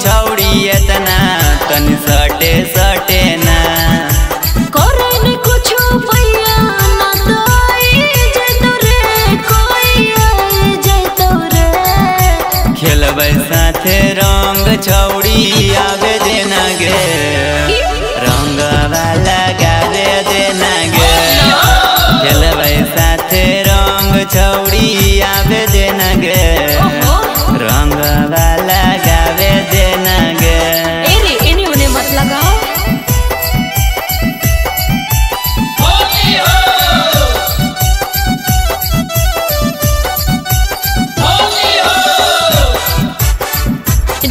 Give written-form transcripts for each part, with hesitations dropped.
छौड़ी एतना तनी सटे सटे ना। करे न कुछो पैया ना तो आई जैतो रे, कोई आई जैतो रे। खेलबै साथे रंग छौड़ी आवे देना गे, रंगवा लगावे देना गे। खेलबै साथे रंग छौड़ी आवे देना गे, रंगवा लगावे देना गे। ए रे एने ओने मत लगाओ।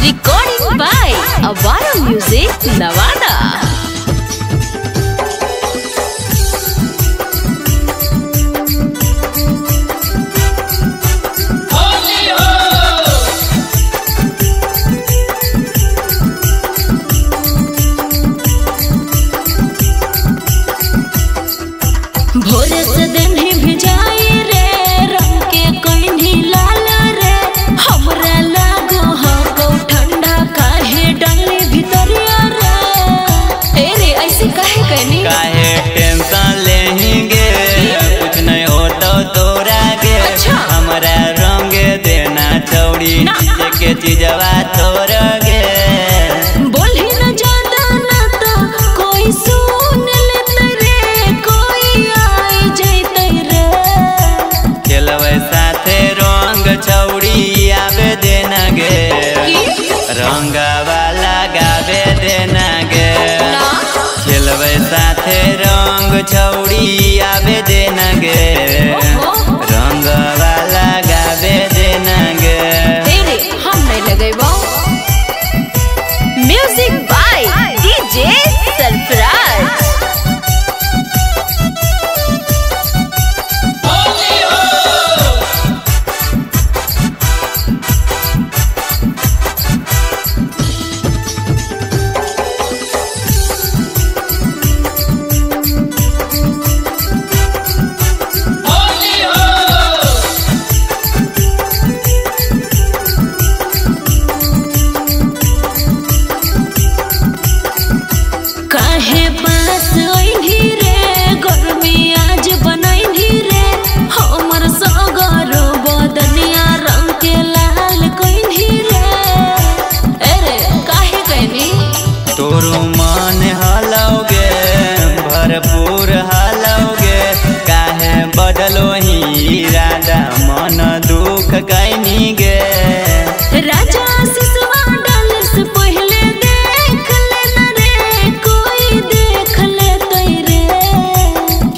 Recording by Awara Music Nawada. भोरे से दिन ही भिजाई रे, रंग के कोई लाल रे। हमरा लागो हको ठंडा काहे डाली भीतरिया रे। ए रे ऐसे काहे कहनी? काहे टेंशन लेंगे, कुछ नहीं होतो तोरा गे। अच्छा। हमरा रंग देना छौड़ी नीचे के चीजवा तोरा गे। बोली न ज्यादा ना तो कोई सुन लेते रे, कोई आई जैते रे। खेलबै साथे रंग छौड़ी आवे देना गे, रंगवा लगावे देना गे। खेलबै साथे रंग छौड़ी आवे देना गे, रंगवा लगावे देना गे। ए रे हम नहीं लगेबो। Music by DJ Sarfaraz. काहे पास ओइनी रे, गर्मी आज बनैनी रे। हमर सगर बदनिया रंग के लाल कोइनी रे। ए रे काहे कहनी? तोरो मन हलौगे भरपूर हलौगे, काहे बदलो ही इरादा मन दुख कैनी गे। राजा सिसवा डाल से पहले देख लेना रे, कोई देख लेते रे।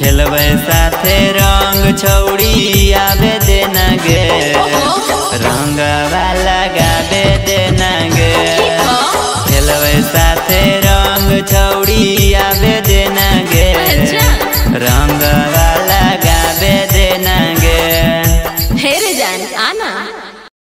खेलबै साथे रंग छौड़ी आवे देना गे, रंगवा लगावे देना गे। खेलबै साथे रंग छौड़ी